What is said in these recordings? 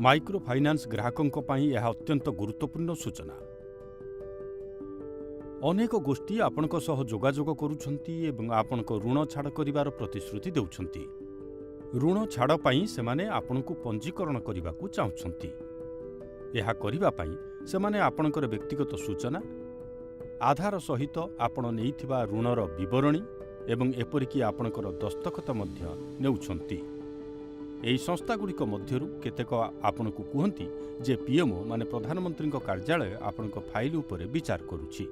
Micro finance ଗ୍ରାହକଙ୍କ ପାଇଁ ଏହା ଅତ୍ୟନ୍ତ ଗୁରୁତ୍ୱପୂର୍ଣ୍ଣ ସୂଚନା। ଅନେକ ଗୋଷ୍ଠୀ ଆପଣଙ୍କ ସହ ଯୋଗାଯୋଗ କରୁଛନ୍ତି ଏବଂ ଆପଣଙ୍କ ଋଣ ଛାଡ଼ କରିବାର ପ୍ରତିଶ୍ରୁତି ଦେଉଛନ୍ତି। ଋଣ ଛାଡ଼ ପାଇଁ ସେମାନେ ଆପଣଙ୍କୁ ପଞ୍ଜୀକରଣ କରିବାକୁ ଚାହୁଁଛନ୍ତି। ଏହା କରିବା ପାଇଁ ସେମାନେ ଆପଣଙ୍କର ବ୍ୟକ୍ତିଗତ ସୂଚନା, ଆଧାର ସହିତ ଆପଣ ନେଇଥିବା ଋଣର ବିବରଣୀ ଏବଂ ଏପରିକି ଆପଣଙ୍କର ଦସ୍ତଖତ ମଧ୍ୟ ନେଉଛନ୍ତି। ଏହି ସଂସ୍ଥାଗୁଡ଼ିକ ମଧ୍ୟରୁ କେତେକ ଆପଣଙ୍କୁ କୁହନ୍ତି ଯେ ପିଏମ୍ଓ, ମାନେ ପ୍ରଧାନମନ୍ତ୍ରୀଙ୍କ କାର୍ଯ୍ୟାଳୟ, ଆପଣଙ୍କ ଫାଇଲ୍ ଉପରେ ବିଚାର କରୁଛି।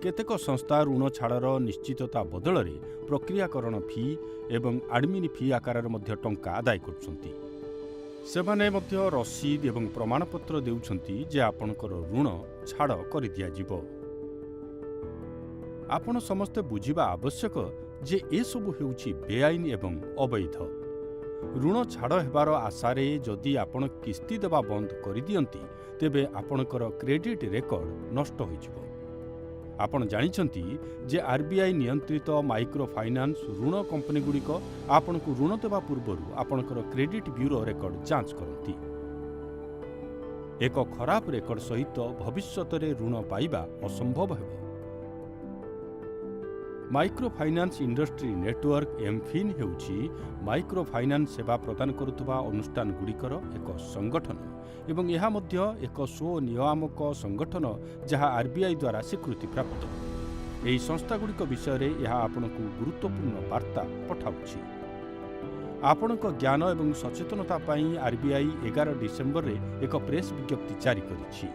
କେତେକ ସଂସ୍ଥା ଋଣ ଛାଡ଼ର ନିଶ୍ଚିତତା ବଦଳରେ ପ୍ରକ୍ରିୟାକରଣ ଫି ଏବଂ ଆଡମିନ୍ ଫି ଆକାରରେ ମଧ୍ୟ ଟଙ୍କା ଆଦାୟ କରୁଛନ୍ତି। ସେମାନେ ମଧ୍ୟ ରସିଦ ଏବଂ ପ୍ରମାଣପତ୍ର ଦେଉଛନ୍ତି ଯେ ଆପଣଙ୍କର ଋଣ ଛାଡ଼ କରିଦିଆଯିବ। ଆପଣ ସମସ୍ତେ ବୁଝିବା ଆବଶ୍ୟକ ଯେ ଏସବୁ ହେଉଛି ବେଆଇନ ଏବଂ ଅବୈଧ। ଋଣ ଛାଡ଼ ହେବାର ଆଶାରେ ଯଦି ଆପଣ କିସ୍ତି ଦେବା ବନ୍ଦ କରିଦିଅନ୍ତି, ତେବେ ଆପଣଙ୍କର କ୍ରେଡିଟ୍ ରେକର୍ଡ ନଷ୍ଟ ହୋଇଯିବ। ଆପଣ ଜାଣିଛନ୍ତି ଯେ ଆର୍ବିଆଇ ନିୟନ୍ତ୍ରିତ ମାଇକ୍ରୋ ଫାଇନାନ୍ସ ଋଣ କମ୍ପାନୀଗୁଡ଼ିକ ଆପଣଙ୍କୁ ଋଣ ଦେବା ପୂର୍ବରୁ ଆପଣଙ୍କର କ୍ରେଡିଟ୍ ବ୍ୟୁରୋ ରେକର୍ଡ ଯାଞ୍ଚ କରନ୍ତି। ଏକ ଖରାପ ରେକର୍ଡ ସହିତ ଭବିଷ୍ୟତରେ ଋଣ ପାଇବା ଅସମ୍ଭବ ହେବ। ମାଇକ୍ରୋ ଫାଇନାନ୍ସ ଇଣ୍ଡଷ୍ଟ୍ରି ନେଟୱାର୍କ, ଏମ୍ଫିନ୍ ହେଉଛି ମାଇକ୍ରୋ ଫାଇନାନ୍ସ ସେବା ପ୍ରଦାନ କରୁଥିବା ଅନୁଷ୍ଠାନଗୁଡ଼ିକର ଏକ ସଂଗଠନ ଏବଂ ଏହା ମଧ୍ୟ ଏକ ସ୍ୱନିୟାମକ ସଂଗଠନ, ଯାହା ଆର୍ବିଆଇ ଦ୍ୱାରା ସ୍ୱୀକୃତିପ୍ରାପ୍ତ। ଏହି ସଂସ୍ଥାଗୁଡ଼ିକ ବିଷୟରେ ଏହା ଆପଣଙ୍କୁ ଗୁରୁତ୍ୱପୂର୍ଣ୍ଣ ବାର୍ତ୍ତା ପଠାଉଛି। ଆପଣଙ୍କ ଜ୍ଞାନ ଏବଂ ସଚେତନତା ପାଇଁ ଆର୍ବିଆଇ 11 ଡିସେମ୍ବରରେ ଏକ ପ୍ରେସ୍ ବିଜ୍ଞପ୍ତି ଜାରି କରିଛି।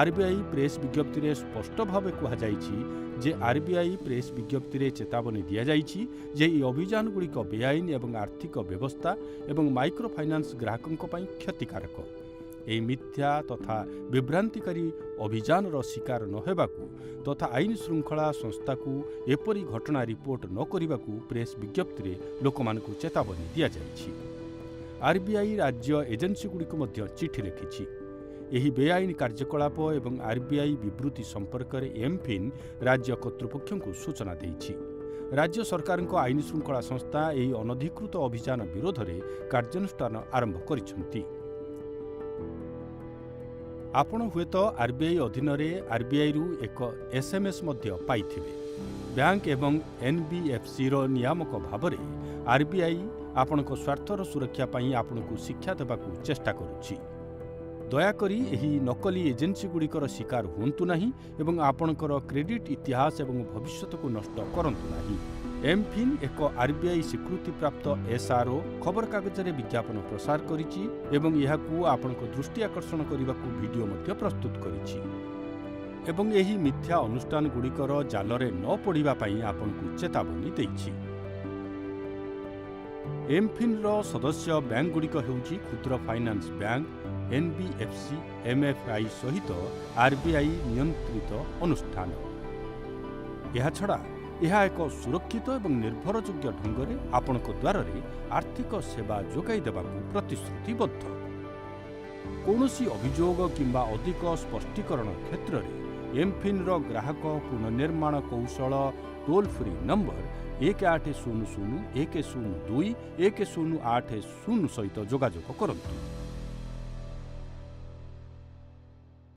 ଆର୍ବିଆଇ ପ୍ରେସ୍ ବିଜ୍ଞପ୍ତିରେ ସ୍ପଷ୍ଟ ଭାବେ କୁହାଯାଇଛି ଯେ, ଆର୍ବିଆଇ ପ୍ରେସ୍ ବିଜ୍ଞପ୍ତିରେ ଚେତାବନୀ ଦିଆଯାଇଛି ଯେ ଏହି ଅଭିଯାନଗୁଡ଼ିକ ବେଆଇନ ଏବଂ ଆର୍ଥିକ ବ୍ୟବସ୍ଥା ଏବଂ ମାଇକ୍ରୋ ଫାଇନାନ୍ସ ଗ୍ରାହକଙ୍କ ପାଇଁ କ୍ଷତିକାରକ। ଏହି ମିଥ୍ୟା ତଥା ବିଭ୍ରାନ୍ତିକାରୀ ଅଭିଯାନର ଶିକାର ନ ହେବାକୁ ତଥା ଆଇନ ଶୃଙ୍ଖଳା ସଂସ୍ଥାକୁ ଏପରି ଘଟଣା ରିପୋର୍ଟ ନ କରିବାକୁ ପ୍ରେସ୍ ବିଜ୍ଞପ୍ତିରେ ଲୋକମାନଙ୍କୁ ଚେତାବନୀ ଦିଆଯାଇଛି। ଆର୍ବିଆଇ ରାଜ୍ୟ ଏଜେନ୍ସିଗୁଡ଼ିକୁ ମଧ୍ୟ ଚିଠି ଲେଖିଛି। ଏହି ବେଆଇନ କାର୍ଯ୍ୟକଳାପ ଏବଂ ଆର୍ବିଆଇ ବିବୃତ୍ତି ସମ୍ପର୍କରେ ଏମ୍ଫିନ୍ ରାଜ୍ୟ କର୍ତ୍ତୃପକ୍ଷଙ୍କୁ ସୂଚନା ଦେଇଛି। ରାଜ୍ୟ ସରକାରଙ୍କ ଆଇନ ଶୃଙ୍ଖଳା ସଂସ୍ଥା ଏହି ଅନଧିକୃତ ଅଭିଯାନ ବିରୋଧରେ କାର୍ଯ୍ୟାନୁଷ୍ଠାନ ଆରମ୍ଭ କରିଛନ୍ତି। ଆପଣ ହୁଏତ ଆର୍ବିଆଇ ଅଧୀନରେ ଆର୍ବିଆଇରୁ ଏକ ଏସ୍ଏମ୍ଏସ୍ ମଧ୍ୟ ପାଇଥିବେ। ବ୍ୟାଙ୍କ ଏବଂ ଏନ୍ବିଏଫ୍ସିର ନିୟାମକ ଭାବରେ ଆର୍ବିଆଇ ଆପଣଙ୍କ ସ୍ୱାର୍ଥର ସୁରକ୍ଷା ପାଇଁ ଆପଣଙ୍କୁ ଶିକ୍ଷା ଦେବାକୁ ଚେଷ୍ଟା କରୁଛି। ଦୟାକରି ଏହି ନକଲି ଏଜେନ୍ସିଗୁଡ଼ିକର ଶିକାର ହୁଅନ୍ତୁ ନାହିଁ ଏବଂ ଆପଣଙ୍କର କ୍ରେଡିଟ୍ ଇତିହାସ ଏବଂ ଭବିଷ୍ୟତକୁ ନଷ୍ଟ କରନ୍ତୁ ନାହିଁ। ଏମ୍ଫିନ୍, ଏକ ଆର୍ବିଆଇ ସ୍ୱୀକୃତିପ୍ରାପ୍ତ ଏସ୍ଆର୍ଓ, ଖବରକାଗଜରେ ବିଜ୍ଞାପନ ପ୍ରସାର କରିଛି ଏବଂ ଏହାକୁ ଆପଣଙ୍କ ଦୃଷ୍ଟି ଆକର୍ଷଣ କରିବାକୁ ଭିଡିଓ ମଧ୍ୟ ପ୍ରସ୍ତୁତ କରିଛି ଏବଂ ଏହି ମିଥ୍ୟା ଅନୁଷ୍ଠାନଗୁଡ଼ିକର ଜାଲରେ ନ ପଡ଼ିବା ପାଇଁ ଆପଣଙ୍କୁ ଚେତାବନୀ ଦେଇଛି। ଏମ୍ଫିନ୍ର ସଦସ୍ୟ ବ୍ୟାଙ୍କଗୁଡ଼ିକ ହେଉଛି କ୍ଷୁଦ୍ର ଫାଇନାନ୍ସ ବ୍ୟାଙ୍କ, ଏନ୍ବିଏଫ୍ସି, ଏମ୍ଏଫ୍ଆଇ ସହିତ ଆର୍ବିଆଇ ନିୟନ୍ତ୍ରିତ ଅନୁଷ୍ଠାନ। ଏହାଛଡ଼ା ଏହା ଏକ ସୁରକ୍ଷିତ ଏବଂ ନିର୍ଭରଯୋଗ୍ୟ ଢଙ୍ଗରେ ଆପଣଙ୍କ ଦ୍ୱାରରେ ଆର୍ଥିକ ସେବା ଯୋଗାଇ ଦେବାକୁ ପ୍ରତିଶ୍ରୁତିବଦ୍ଧ। କୌଣସି ଅଭିଯୋଗ କିମ୍ବା ଅଧିକ ସ୍ପଷ୍ଟୀକରଣ କ୍ଷେତ୍ରରେ ଏମ୍ଫିନ୍ର ଗ୍ରାହକ ପୁନଃନିର୍ମାଣ କୌଶଳ ଟୋଲ୍ ଫ୍ରି ନମ୍ବର 1800 102 1080 ସହିତ ଯୋଗାଯୋଗ କରନ୍ତୁ।